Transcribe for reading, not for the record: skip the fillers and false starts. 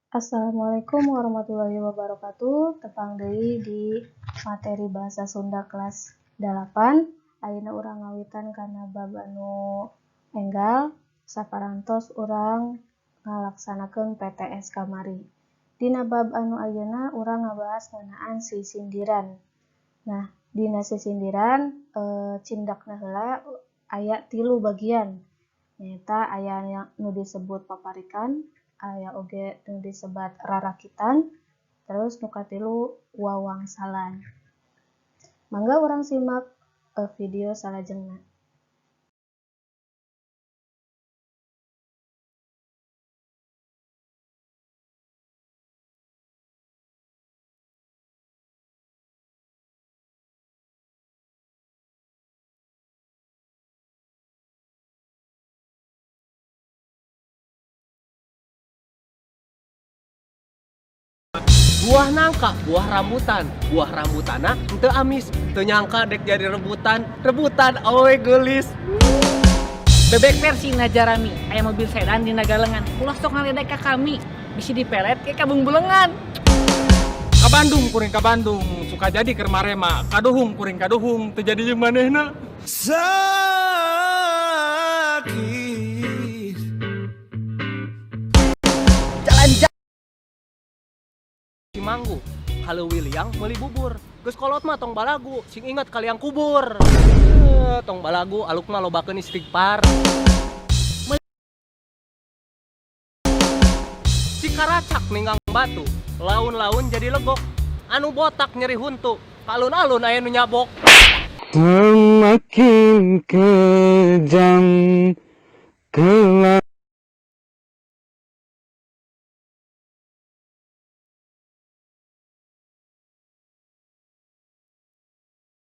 Assalamualaikum warahmatullahi wabarakatuh. Tepang deui di materi bahasa Sunda kelas 8. Ayeuna urang ngawitan kana bab anu enggal saparantos urang ngalaksanakeun PTS kamari. Dina bab anu ayeuna urang ngabahas ngeunaan sisindiran. Nah, dina sisindiran cindakna heula aya tilu bagian. Nyaeta aya nu disebut paparikan, aya oge nu disebat rarakitan, terus nu katilu wawangsalan. Mangga urang simak video salajengna. Buah nangka, buah rambutan, buah rambutana henteu amis, teu nyangka dek jadi rebutan, rebutan awewe geulis. Bebek versi Najarami, aya mobil sedan di Nagalengan. Ulah sok ngaledek ka kami, bisi diperet ke kabung bulengan. Ka Bandung kuring ka Bandung, suka jadi keur marema, kaduhung kuring kaduhung, teu jadi jeung manehna. Sakit. Jalan Cimanggu, kalau William meuli bubur. Geus kolot mah tong balagu, sing ingat ka liang kubur. Tong balagu, aluk mah lobakeun istighfar. Cikaracak ninggang batu, laun-laun jadi legok. Anu botak nyeri huntu, alun-alun aya nu nyabok. Semakin kejam kelakuanmu.